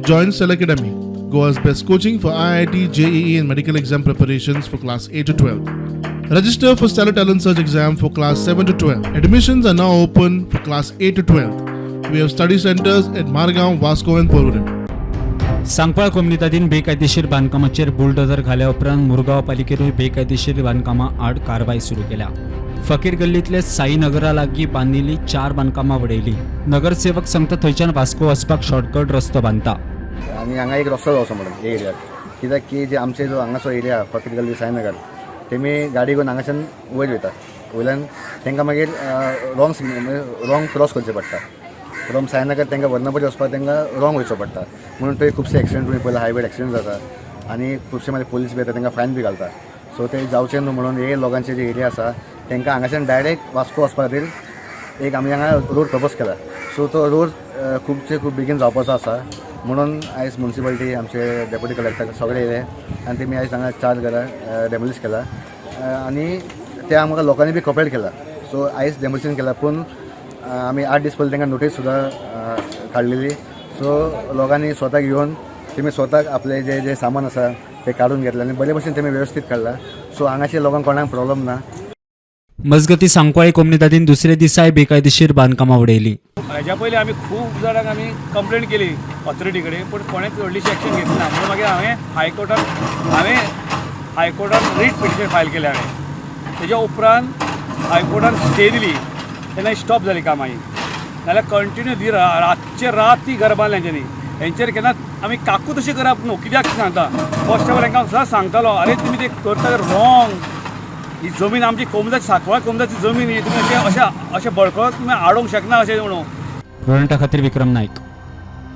Join Stellar Academy, Goa's best coaching for IIT, JEE, and medical exam preparations for class 8 to 12. Register for Stellar Talent Search exam for class 7 to 12. Admissions are now open for class 8 to 12. We have study centers at Margaon, Vasco, and Porvorim. Sancoale कोमुनिदादीन बेकायदेशीर बांदकामाचेर bulldozer घाल्या उपरांत मुरगांव पालिकेनूय बेकायदेशीर बांदकामां आड कारवाय सुरू केल्या. फकीर गल्लींतले साईनगरा लागीं बांदिल्लीं चार बांदकामां वडयलीं. नगरसेवक सांगता, थंयच्यान वास्को वचपाक शॉर्टकट रस्तो बांदता. आनी हांगा एक रस्तो जावचो म्हणून हे एरियाक, कित्याक की जे आमचे जो हांगासो एरिया फकीर गल्ली, साईनगर, तेमी गाडी घेवन हांगाच्यान वयर वयता. वयल्यान तांकां मागीर रॉंग सिग्नल, रॉंग क्रॉस करचें पडटा. फ्रॉम साईनगर तांकां वर्णपटी वचपाक तांकां रॉंग वयचो पडटा. म्हणून थंय खुबशे एक्सिडंट बी पयले हायवेर एक्सिडंट जाता आनी खुबशे मागीर पोलीस बी येता, तांकां फायन बी घालता. सो ते जावचें न्हू म्हणून हे लोकांचे जे एरिया आसा, तांकां हांगाच्यान डायरेक्ट वास्को वचपा खातीर एक आमी हांगा रोड प्रपोज केला. सो तो रोड खुबशे खूब बेगीन जावपाचो आसा म्हणून आयज मुन्सिपालिटी, आमचे डेप्युटी कलेक्टर सगळे येयले आनी तेमी आयज हांगा चार घरां डेमोलिश केला आनी ते आमकां लोकांनी बी कॉपरेट केला. सो आयज डेमोलिशन केला, पूण आमी 8 दीस पयलीं तांकां नोटीस सुद्दां काडलेली. सो लोकांनी स्वताक येवन तेमी स्वताक आपले जे जे सामान आसा ते काडून घेतले आनी बरे भशेन तेमी वेवस्थीत काडला. सो हांगाचे लोकांक कोणाक प्रॉब्लम ना. मजगती, सांकवाळे कोमुनिदादीन दुसरे दिसाय बेकायदेशीर बांदकामां वडयलीं. हेज्या पयलीं आमी खूब जाणांक आमी कंप्लेन केली ऑथॉरिटी कडेन, पूण कोणेच व्हडलीशी एक्शन घेतली ना. म्हणून मागीर हांवें हायकोर्टान रीट पिटिशन फायल केलें हांवें. तेज्या उपरांत हायकोर्टान स्टे दिली, तेन्ना स्टॉप जाली कामां ही. नाल्यार कंटिन्यू दी रातचे रात ती घरां बांदली हेंच्यांनी. हेंचेर केन्ना आमी काकूत अशी करप न्हू. कित्याक सांगता, फर्स्ट ऑफ ऑल हेंकां हांव सदांच सांगतालो, आरे, तुमी ते करता रॉंग. ही जमीन आमची कोमजाची, सांकवाळ कोमजाची जमीन ही. तुमी अशें अशें अशें बळकळत तुमी आडोवंक शकना अशें म्हणून. प्रणटा खातीर विक्रम नायक.